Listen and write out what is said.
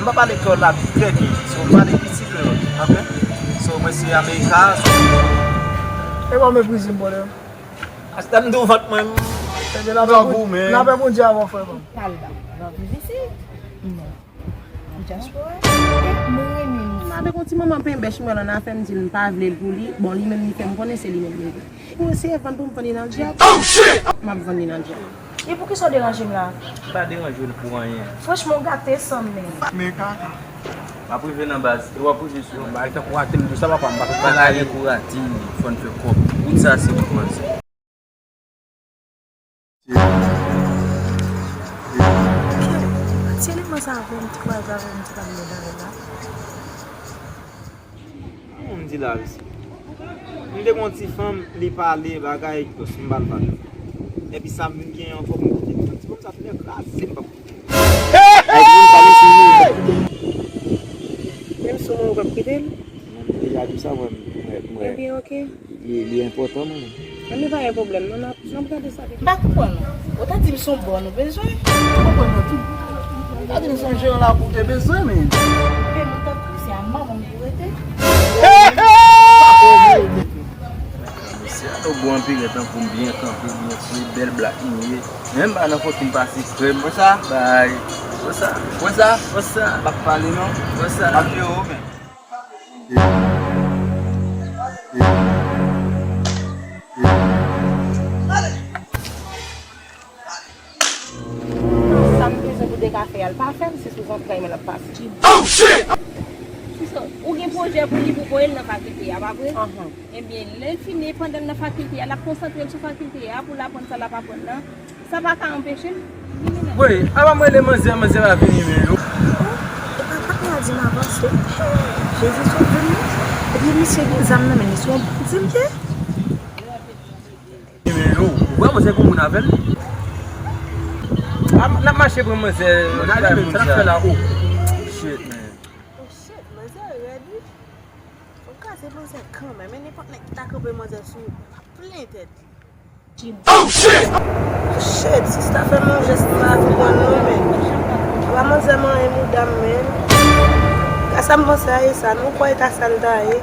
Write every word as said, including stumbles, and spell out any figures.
Pa pale kreyòl la trè byen. So, pale piti kreyòl, ok? So, mwen se America, so. E pa w meprize m, brother. Asta m di w vant mwen. Ebyen, lapè Bondye avè w, frè pa m. Pale ba m. Love you, ici. Non. Diaspora. E mwen renmen misye. M avèk yon ti manman penbèch mwen lan afè m di l m pa vle l pou li. Bon, li menm li fè m konnen se li menm li vle. Mwen se vann pou m vann li nan dyab. M ap vann li nan dyab. E poukisa w deranje m la? M pa deranje w pou anyen. Franchman, w gate san m, men. Men kaka. M ap rive nan baz. E w ap rive sou mwen. Bay tankou ratim tou sa, papa, m pa konn pa anyen pou ratim, fò n fè kòb. Wout sa se wout manzè. Kèt, se eleman sa a vre, m te kwaze avè m, m te pale de bagay la. Kòman m di la, mesye? M te gon ti fanm, li pale bagay, m pa l pale. Epi sa m vin gen ankò, m kote m ti fanm sa fin kraze m, papa. Ay, moun sa, mesye, menm si w mwen, w p ap kite l? Mwen deja di w sa, mwen, mwen, mwen. Ebyen, ok. Li, li enpòtan, mwen. Ann, li pa gen pwoblèm, non, n ap, n ap gade sa. M pa konprann ou. Ou ta di m se yon bòn ou bezwen. M pa konprann ou tou. Ou ta di m se yon jeran lakou ou te bezwen, men. Men mwen tankou se a manman m pou rete. Mesye a, ou bon anpil, tankou m byen kanpe, byen fre, bèl blak m ye. Men m pa nan fòk m pase krèm. Wè sa? Bay. Wè sa? Wè sa? Wè sa? M ap pale non. Wè sa? M ap jere w, men. Sa m bezwen pou de kafe a, l pa fè m, se sou zantray mwen l ap pase. Sista, ou gen pwojè pou li pou voye l nan fakilte a, pa vre? Ebyen, lè l fini, pandan l nan fakilte a, l ap konsantre l sou fakilte a pou l aprann sa l ap aprann nan. Sa pa ka anpeche m vini nan. Woy, apa m rele manzè, manzè pa vini menm. Epa, papa a di m avanse. Jezi sove m. Epi misye gen zam nan men li, se yon bandi l ye. Vini menm, ou wè manzè gon moun avè l? N ap mache pran manzè. Gade men sa l ap fè la, oh. Shit, man. Oh shit, manzè rèd wi. Fò m kraze manzè kanmenm, men nenpòt nèg ki ta kanpe manzè sou ou, ap plen tèt li. Oh shit! Shit, sista fè m yon jès m pa konprann non, men. Apa manzè manyen mouda m, men. Ka sa m panse a ye sa, non, kwè e ta sa l ta ye.